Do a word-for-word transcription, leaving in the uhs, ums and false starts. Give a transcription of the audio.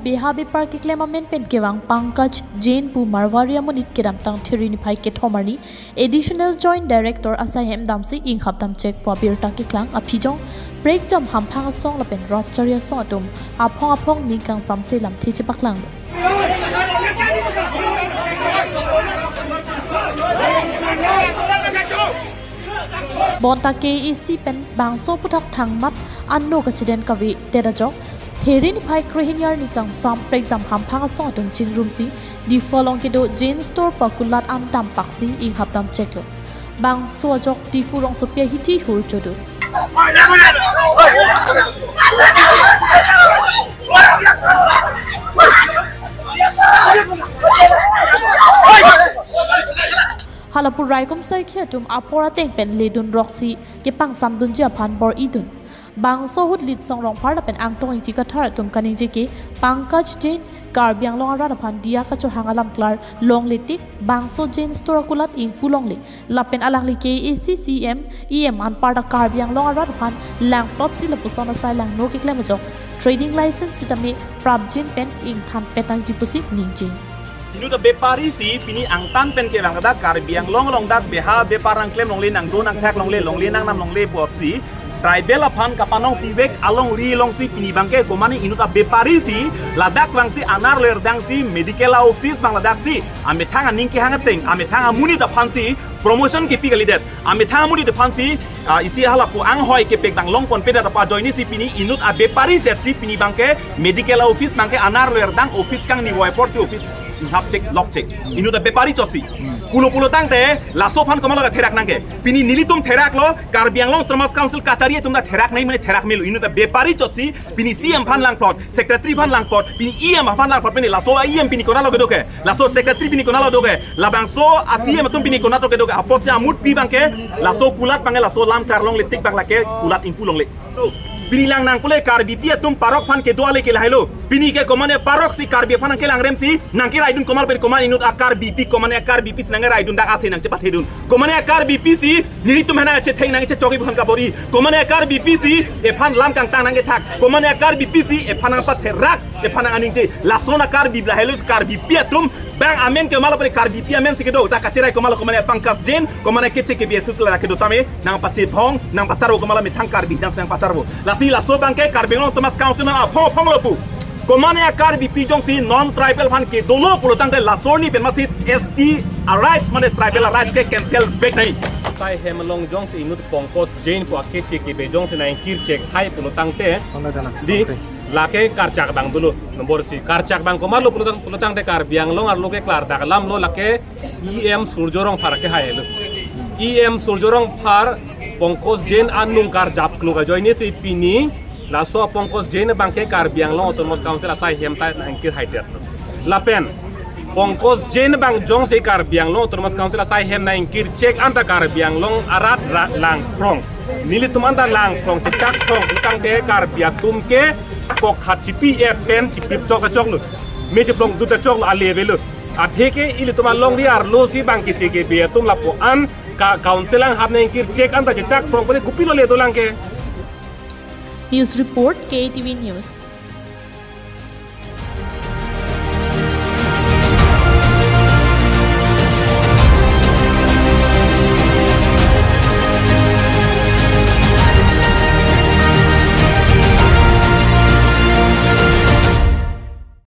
Beha bepar keklem amen pen kevang Pankaj Jain pu Marwari amonit kedamtang Theri niphai kethom arni Additional Joint Director asai hem damsi inghap damchek pu abirta keklang aphi jong prekjam hamphang asong lapen ratchari asong atum aphong aphong ning kangsamse lamthe chepaklanglo. Bonta K A A C pen bangso aphuthak thangnat ano kachiden kavedet ajok Theri niphai krehini arni kangsam prekjam hamphang asong atum chingrumsi Diphu along kedo Jain Store pu akulat an dampaksi inghap damcheklo. Bangso ajok Diphu rongsopi ahithi hur chodu. Hala pu raikom sarkhi atum apor ateng pen ledun roksi kepangsamdunji aphan bor-idun. Bangso ahut Litsong Rongphar lapen Angtong Ingti Kathar atum kaningje ke Pankaj Jain Karbi Anglong arat aphan diya kachohang alam klar longle tik bangso Jain Store akulat ingpu longle lapen alangli K A A C C M, E M anparta Karbi Anglong arat aphan langplotsi lapuson asai langno keklem ajok trading license sitame prapjin pen ingthan petangji pusi ningje. Inut abepari si pini angtan pen kevang dak Karbi Anglong along dak beha bepar nangklem longle, nangdo nangthak longle, longle nangnam longle pusi tribal aphan kapanong pivek alongri alongsi pini abangke komane inut abepari si ladak vangsi anar lerdang si medical office abang ladaksi amethang aning kehang ateng amethang amonit aphansi promotion kepi kalidet. Amethang amonit aphansi, ah, isi halapu anghoi kepek dang longpon pedet apa ajoinesi pini inut abepari setsi pini abangke medical office abangke anar lerdang office kangni voi aporsi office hapchek lokchek. Inut abepari chotsi. Pulo pulo tangte laso aphan komatlo therak nangke. Pini nelitum theraklo Karbi Anglong Autonomous Council kachari atum ta therak nangji mane therak melo. Inut abepari chotsi pini C M aphan langplot, secretary aphan langplot, pini E M aphan langplot, pini laso E M pini konatlo kedo ke, laso secretary pini konatlo do ke, labangso a C M atum pini konatlo kedo ke, apotsi amutpi abangke, laso kulat abangke, laso lam karlongle tik abang lake kulat ingpu longle. Pini lang nang pule Karbipi atum parok aphan kedo ale ke lahelo. Pini ke komane parok si Karbi aphan nangkelang remsi, nangkeraidun komat pen komat inut a Karbipi, komane a Karbipi si nangkeraidun dak ase nangchepathedun. Komane a Karbipi si, nelitum hena chetheng nangchechok-i aphan kabor-i. Komane a Karbipi si, ephan lam kangtang nangkethak. Komane a Karbipi si, ephan nangpatherak, ephan nang aningje. Lason a Karbi lahelo Karbipi atum, bang amen ke malo pare Karbipi amen si kedo. Dak kacherai komatlo komane Pankaj Jain, komane keche ke B S S la kedo tame, nangpachebhong, nangpacharvo komatlo methang Karbi jam sang pacharvo. Lasi laso abangke Karbi Anglong Autonomous Council nang aphong aphong lo pu. Komane a Karbipi jongsi non tribal aphan kedolo pulo tangte laso arni pen masi S T a rights mane tribal a rights ke cancel back nangji. Asai hem along jongsi inut Pankaj Jain pu akeche kebe jongsi nangkirchek hai pulo tangte di lake karchak abang dolo. Nombor isi karchak abang komatlo pulo tang, pulo tangte Karbi Anglong arlo ke klardak alam lo lake E M Surjya Rongphar ke hailo. E M Surjya Rongphar Pankaj Jain anung karjap klok ajoinesi pini laso Pankaj Jain abangke Karbi Anglong Autonomous Council asai hem ta nangkir haidet. Lapen Pankaj Jain abang jongsi Karbi Anglong Autonomous Council asai hem nangkirchek anta Karbi Anglong arat ra langphrong. Nelitum anta langphrong chechak phrong tangte Karbi atum ke kok hat chipi e pen chipi chok achoklo. Me chephlong dut achoklo ale avelo. Aphi ke ilitum alongri arlo si abang keche kebe atum lapu-an ka council anghap nangkirchek anta chechak phrong pule kopilo le dolang ke. News report, K T V News.